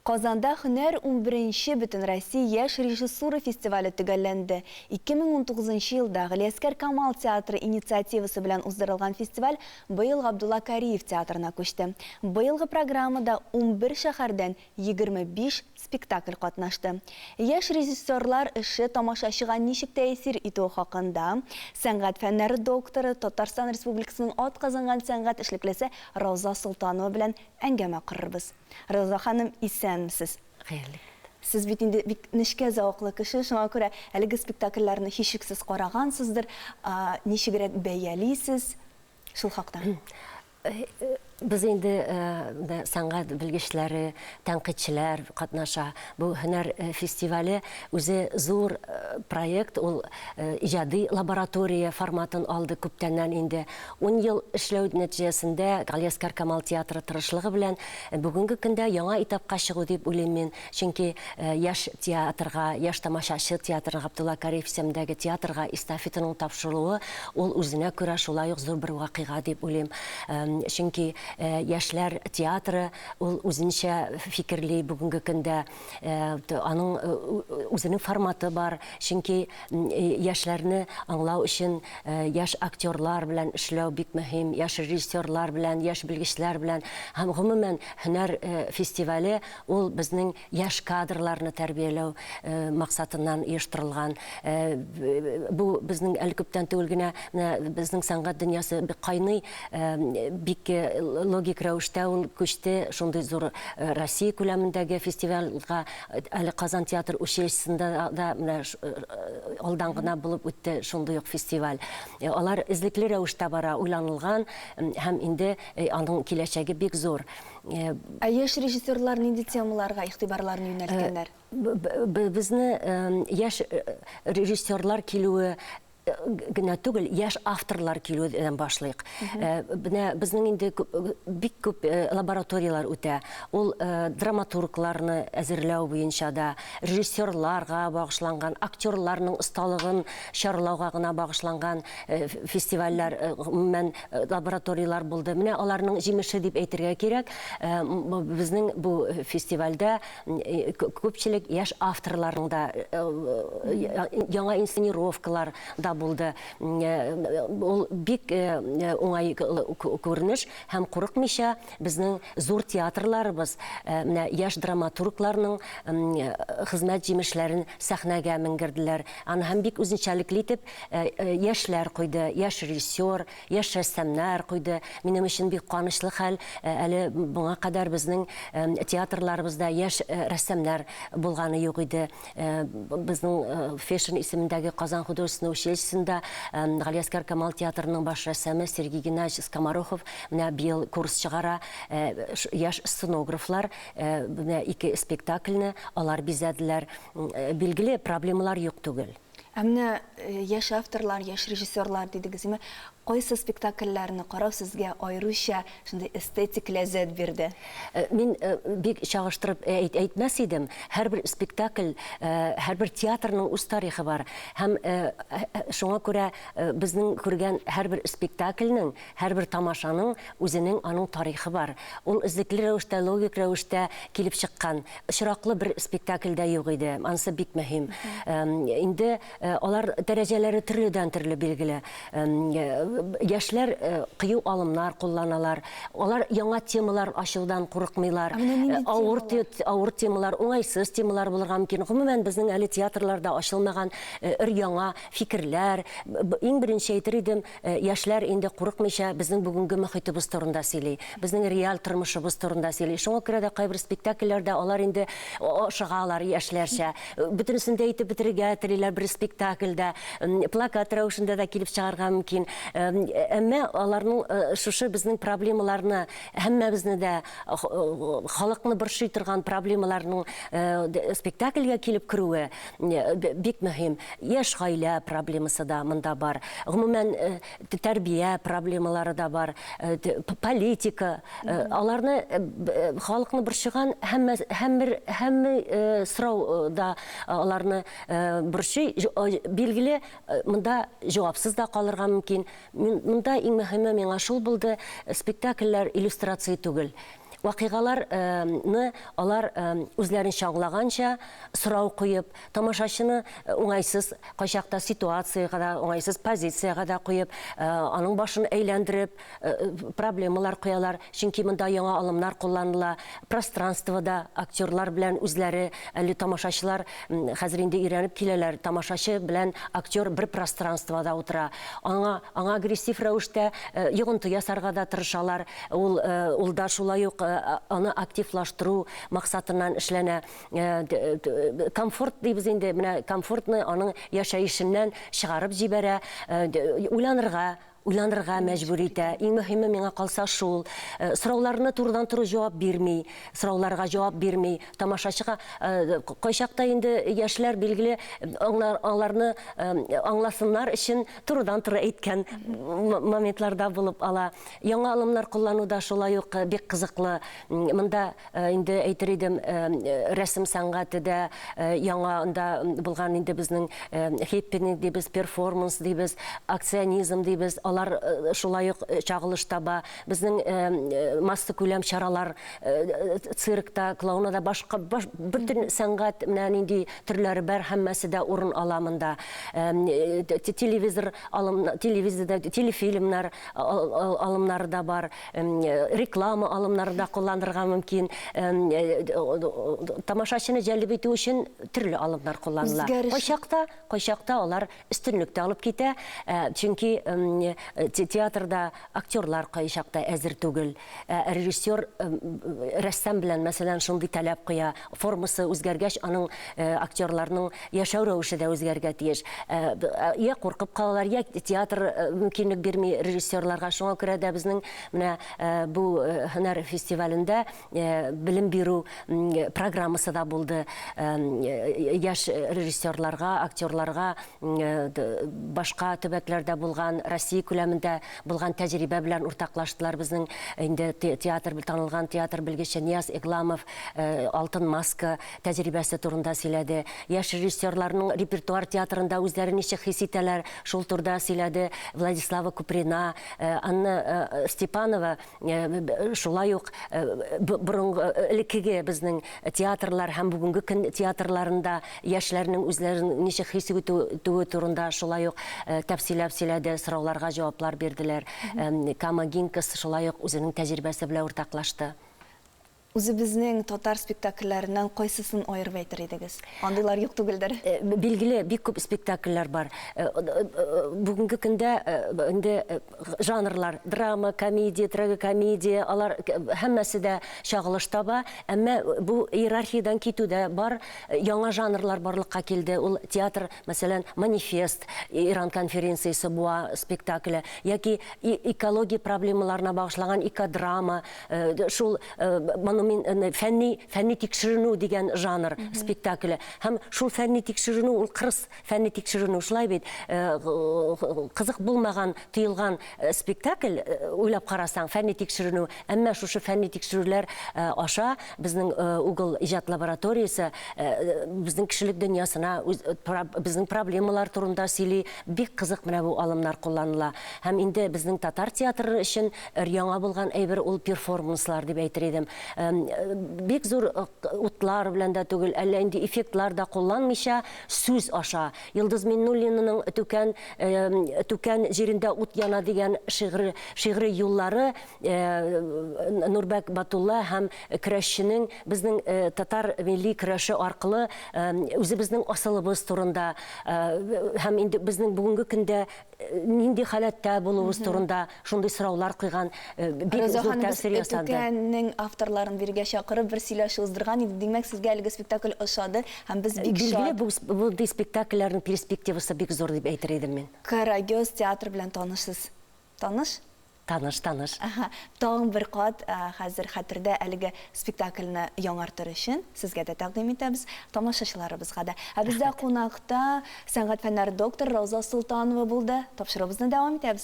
Казанда Һөнәр унберенче Бөтенроссия яшь режиссура фестивале төгәлләнде. 2019 елда Галиәскәр Камал театры инициативасы белән уздырылган фестиваль быел Габдулла Кариев театрына күчте. Быелгы программада 11 шәһәрдән 25 спектакль катнашты. Яшь режиссерлар эше тамашачыга ничек тәэсир итүе хакында сәнгать фәннәре докторы, Татарстан Республикасының атказанган сәнгать эшлеклесе Рауза Солтанова белән әңгәмә корырбыз. Роза ханым, исәнмесез! Хәерле көн. Сез бит инде бик нечкә зәвыклы кеше, шуңа күрә әлеге спектакльләрне һичшиксез карагансыздыр. Ничегрәк бәялисез шул хакта? Без инде сәнгать белгечләре, тәнкыйтьчеләр катнаша. Бу һөнәр фестивале үзе зур проект, ул иҗади лаборатория форматын алды күптәннән инде. Ун ел эшләү нәтиҗәсендә Галиәсгар Камал театры тырышлыгы белән бүгенге көндә яңа этапка чыгу дип уйлыйм мин. Чөнки яшь театрга, яшь тамашачы театрына, Габдулла Кариев исемендәге театрга эстафетаның тапшырылуы ул үзенә күрә шулай ук зур бер вакыйга дип уйлыйм. Чөнки яшьләр театры ул үзенчә фикерли бүгенге көндә. Аның үзенең форматы бар. Чөнки яшьләрне аңлау өчен яшь актерлар белән эшләү бик мөһим, яшь режиссерлар белән, яшь белгечләр белән һәм гомумән һөнәр фестивале ул безнең яшь кадрларны тәрбияләү максатыннан оештырылган. Бу безнең әле күптән түгел генә менә безнең сәнгать дөньясы бик кайный, бик логик рәвештә ул күчте шундый зур Россия күләмендәге фестивальгә. Әле Казан театр училищесында да менә алдан гына булып үтте шундый ук фестиваль. Алар эзлекле рәвештә бара, уйланылган һәм инде аның киләчәге бик зур. Ә яшь режиссерлар нинди темаларга игътибарларын юнәлткәннәр? Безне яшь режиссерлар килүе генә түгел, яшь авторлар килүдән башлыйк. Менә безнең инде бик күп лабораторияләр үтә. Ул драматургларны әзерләү буенча да, режиссерларга багышланган, актерларның осталыгын чарлауга гына багышланган фестивальләр, гомумән, лабораторияләр булды. Менә аларның җимеше дип әйтергә кирәк. Безнең бу фестивальдә Күпчелек яшь авторларның да яңа инсценировкалар да булды. Ул бик уңай күренеш һәм курыкмыйча безнең зур театрларыбыз менә яшь драматургларның хезмәт җимешләрен сәхнәгә менгерделәр. Аны һәм бик үзенчәлекле итеп яшьләр куйды, яшь режиссер, Яшь рәссамнар куйды. Минем өчен бик куанычлы хәл, әле моңа кадәр безнең театрларыбызда яшь рәссамнар булганы юк иде. Безнең Фешин исемендәге Казан художественный училищесында Галиәсгар Камал театрының баш рәссамы Сергей Геннадьевич Скоморохов менә быел курс чыгара. Яшь сценографлар менә ике спектакльне алар бизәделәр. Билгеле, проблемалар юк түгел. Ә менә яшь авторлар, яшь режиссерлар дидегез, димәк, кайсы спектакльләрне карау сезгә аеруча шундый эстетик ләззәт бирде? Мин бик чагыштырып әйтмәс идем. Һәрбер спектакль, һәрбер театрның үз тарихы бар. Һәм шуңа күрә безнең күргән һәрбер спектакльнең, һәрбер тамашаның үзенең аның тарихы бар. Ул эзлекле рәвештә, логик рәвештә килеп чыккан. Очраклы бер спектакль дә юк иде, анысы бик мөһим. Инде алар дәрәҗәләре төрледән-төрле билгеле. Яшьләр кыю алымнар кулланалар, алар яңа темалар ачудан курыкмыйлар. Авыр, авыр темалар, уңайсыз темалар булырга мөмкин. Гомумән, безнең әле театрларда ачылмаган өр-яңа фикерләр. Иң беренче әйтер идем, Яшьләр инде курыкмыйча безнең бүгенге мохитыбыз турында сөйли, безнең реаль тормышыбыз турында сөйли. Шуңа күрә дә кайбер спектакльләрдә алар инде ашыгалар яшьләрчә. Бөтенесен дә әйтеп бетерергә телиләр бер спектакльдә. Плакат рәвешендә дә килеп чыгарга мөмкин. Әмма аларның шушы безнең проблемаларны, һәммәбезне дә халыкны борчый торган проблемаларның спектакльгә килеп керүе бик мөһим. Яшь гаилә проблемасы да монда бар. Гомумән, тәрбия проблемалары да бар, политика. Аларны халыкны борчыган һәммә һәммер һәммә сорау да аларны борчый. Билгеле, монда җавапсыз да калырга мөмкин. Монда иң мөһиме миңа шул булды, спектакльләр иллюстрация түгел. Вакыйгаларны алар үзләренчә аңлаганча, сорау куеп, тамашачыны уңайсыз кайчакта ситуациягә дә, уңайсыз позициягә дә куеп, аның башын әйләндереп, проблемалар куялар. Чөнки монда яңа алымнар кулланыла. Пространствода актерлар белән үзләре, әле тамашачылар хәзер инде өйрәнеп киләләр, тамашачы белән актер бер пространствода утыра. Аңа, аңа агрессив рәвештә йогынты ясарга да тырышалар. Ул, ул да шулай ук аны активлаштыру максатыннан эшләнә. Комфорт дибез инде, менә комфортны аның яшәешеннән чыгарып җибәрә, уйланырга, уйланырга мәҗбүр итә. Иң мөһиме миңа калса шул. Сорауларны турыдан-туры җавап бирми, сорауларга җавап бирми. Тамашачыга кайчакта инде яшьләр, билгеле, аларны аңласыннар өчен турыдан-туры әйткән моментлар да булып ала. Яңа алымнар куллану да шулай ук бик кызыклы. Монда инде әйтер идем, рәсем сәнгате дә яңа анда булган инде безнең хеппенинг дибез, перформанс дибез, акционизм дибез, алар шулай ук чагылыш таба. Безнең массакүләм чаралар циркта, клоунада, башка бөтен сәнгать менә нинди төрләре бар, һәммәсе дә урын ала монда. Телевизор алым, телевизорда телефильмнар алымнары да бар, реклама алымнары да кулланырга мөмкин. Тамашачыны җәлеп итү өчен төрле алымнар кулланыла. Кайчакта, кайчакта алар өстенлек тә алып китә, чөнки театрда актерлар кайчакта әзер түгел. Режиссер рәссам белән, мәсәлән, шундый таләп куя, формасы үзгәргәч, аның актерларның яшәү рәвеше дә үзгәрергә тиеш. Я куркып калалар, я театр мөмкинлек бирми режиссерларга. Шуңа күрә дә безнең менә бу һөнәр фестивалендә белем бирү программасы да булды. Яшь режиссерларга, актерларга башка төбәкләрдә булган, Россия күләмендә булган тәҗрибә белән уртаклаштылар. Безнең инде театр, танылган театр белгече Нияз Игламов Алтын маска тәҗрибәсе турында сөйләде. Яшь режиссерларның репертуар театрында үзләрен ничек хис итәләр, шул турда сөйләде Владислава Куприна, Анна Степанова шулай ук борынгы элеккеге безнең театрлар һәм бүгенге көн театрларында яшьләрнең үзләрен ничек хис итүе турында шулай ук тәфсилләп сөйләде, сорауларга җаваплар бирделәр. Кама Гинкас шулай ук үзенең тәҗрибәсе белән уртаклашты. Үзебезнең татар спектакльләреннән кайсысын аерып әйтер идегез? Андыйлар юк түгелдер. Билгеле, бик күп спектакльләр бар. Бүгенге көндә инде жанрлар, драма, комедия, трагикомедия, алар һәммәсе дә чагылыш таба. Әмма бу иерархиядән китү дә бар. Яңа жанрлар барлыкка килде. Ул театр, мәсәлән, Манифест, Иран конференциясе буа спектакле яки экология проблемаларына багышланган экодрама, шул монумент фәнни фәнни тикшеренү дигән жанр спектакле. Һәм шул фәнни тикшеренү ул кырыс фәнни тикшеренү, шулай бит, кызык булмаган тоелган спектакль, уйлап карасаң, фәнни тикшеренү, әмма шушы фәнни тикшерүләр аша безнең Угол иҗат лабораториясе безнең кешелек дөньясына безнең проблемалар турында сөйли. Бик кызык менә бу алымнар кулланыла. Һәм инде безнең татар театры өчен өр-яңа булган әйбер ул перформанслар дип әйтер идем. Бик зур утлар белән дә түгел, әллә инде эффектлар да кулланмыйча, сүз аша. Йолдыз Миннуллинаның Түкән, Түкән җирендә ут яна дигән шигъре, шигъри юллары Нурбәк Батулла һәм көрәшченең безнең татар милли көрәше аркылы үзебезнең асылыбыз турында һәм инде безнең бүгенге көндә нинди халәттә булуыбыз турында шундый сораулар куйган, бик зур тәэсир ясады. Түкәннең авторларын бирегә чакырып, бер сөйләшү уздырган идек. Димәк, сезгә әлеге спектакль ошады һәм без бик шат. Билгеле, мондый спектакльләрнең перспективасы бик зур дип әйтер идем мин. Карагөз театры белән танышсыз. Таныш? Таныш, таныш. Әһә. Тагын бер кат хәзер хәтердә әлеге спектакльне яңартыр өчен сезгә дә тәкъдим итәбез, тамашачыларыбызга да. Ә бездә кунакта сәнгать фәннәре докторы Рауза Солтанова булды. Тапшыруыбызны дәвам итәбез.